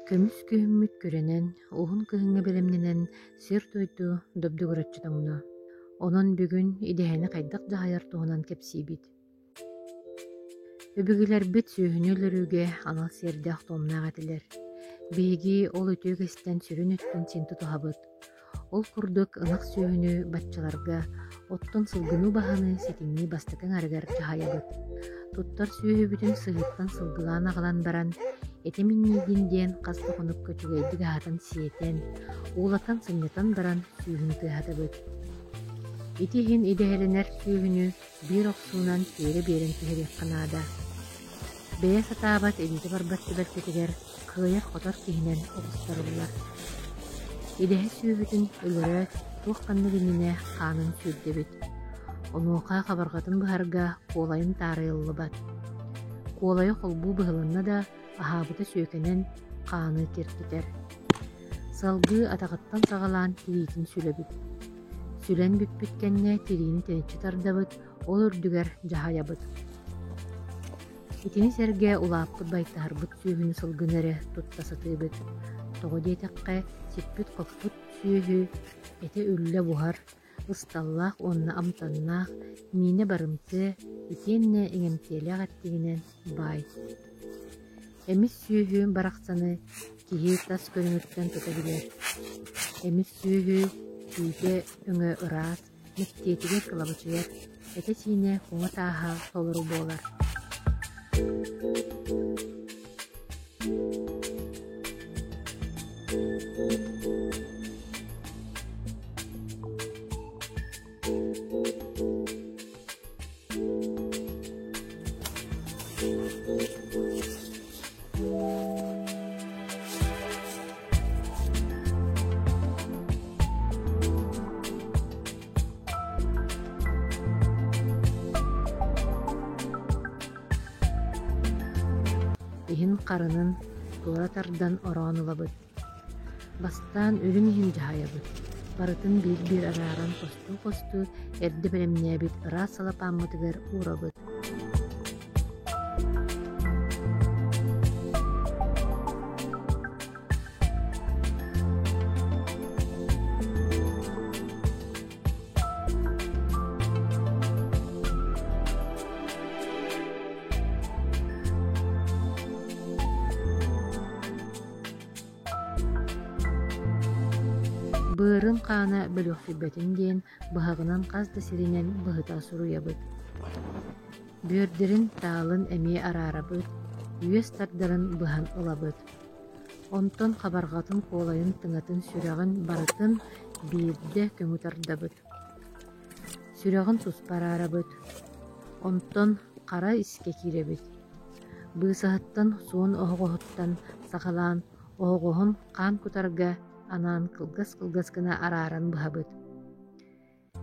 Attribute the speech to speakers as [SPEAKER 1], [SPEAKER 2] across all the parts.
[SPEAKER 1] Көмүс күһүммүт күрэнэн, уһун кыһыҥҥа бэлэмнэнэн сир-дойду добдугураччы тоҥно. Онон бүгүн идэһэни хайдах дьаһайар туһунан кэпсиибит. Өбүгэлэрбит сүөһүнү өлөрүүгэ анал сиэрдээх-туомнаах этилэр. Биһиги ол үтүө үгэстэн сүрүн өттүн син тутуһабыт. Ол курдук ынах сүөһүнү баччаларга, оттон сылгыны убаһаны сэтинньи бастакы аҥарыгар дьаһайабыт. Туттар сүөһүбүтүн сыһыыттан сылгылаан аҕалан баран, этэ минньийдин диэн хас да хонукка үчүгэйдик аһатан-сиэтэн, уулатан сынньатан баран сүүһүн тыаһатабыт. Ити иһин идэһэлэнэр сүөһүнү биир охсуунан тиэрэ биэрэн түһэриэххэ наада. Бэйэ сатаабат илиитэ барбат түбэлтэтигэр кыайар-хотор киһинэн оҕустарыллар. Идэһэ сүөһүтүн өлөрөөт, туох ханнык иннинэ хаанын сүүрдэбит. Онуоха хабарҕатын быһарга куолайын таарыйыллыбат. Куолайа холбуу быһылынна да, аһаабыта сүөкэнэн хааны киртитэр. Салгыы атаҕыттан саҕалаан тириитин сүлэбит. Сүлэн бүппүт кэннэ тириини тэниччи тардабыт, ол үрдүгэр дьаһайабыт. Итини сэргэ улааппыт байтаһарбыт сүөһүнү сылгыны эрэ тутта сатыыбыт. Тоҕо диэтэххэ, сиппит-хоппут сүөһү этэ үллэ буһар, ысталлаах уонна амтаннаах, миинэ барымтыа итиэннэ иҥэмтиэлээх эттигинэн баай. Эмис сүөһү барахсаны киһи тас көрүҥүттэн тута билэр. Эмис сүөһү түүтэ өҥө ыраас, мэктиэтигэр кылабачыйар, этэ-сиинэ куҥа тааһа толору буолар. Иһин харынын туора тардан ороон ылабыт. Бастаан үрүҥ иһин дьаһайабыт, барытын биир-биир арааран хостуу-хостуу эрдэ бэлэмнээбит ыраас салапааммытыгар уурабыт. Быарын хаана бөлүөхсүйбэтин диэн быһаҕынан хас да сиринэн быһыта суруйабыт. Бүөрдэрин таалын эмиэ араарабыт, үөс тардарын быһан ылабыт. Онтон хабарҕатын куолайын тыҥатын сүрэҕин барытын биирдэ көҥү тардабыт. Сүрэҕин туспа араарабыт. Онтон хара искэ киирэбит. Быысаһыттан суон оһоҕоһуттан саҕалаан оһоҕоһун хаан кутарга анаан кылгас-кылгас гына арааран быһабыт.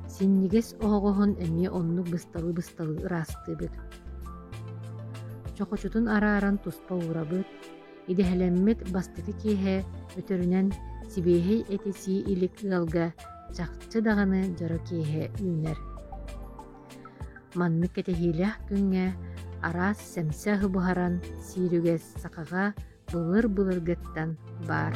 [SPEAKER 1] Синньигэс оһоҕоһун эмиэ оннук бысталыы-бысталыы ыраастыыбыт. Чохочутун арааран туспа уурабыт, идэһэлэммит бастакы киэһэ өтөрүнэн сибиэһэй эти сии илик ыалга чахчы даҕаны дьоро киэһэ үүнэр. Маннык кэтэһиилээх күҥҥэ араас сэмсэ аһы буһаран сиир үгэс сахаҕа былыр-былыргыттан баар.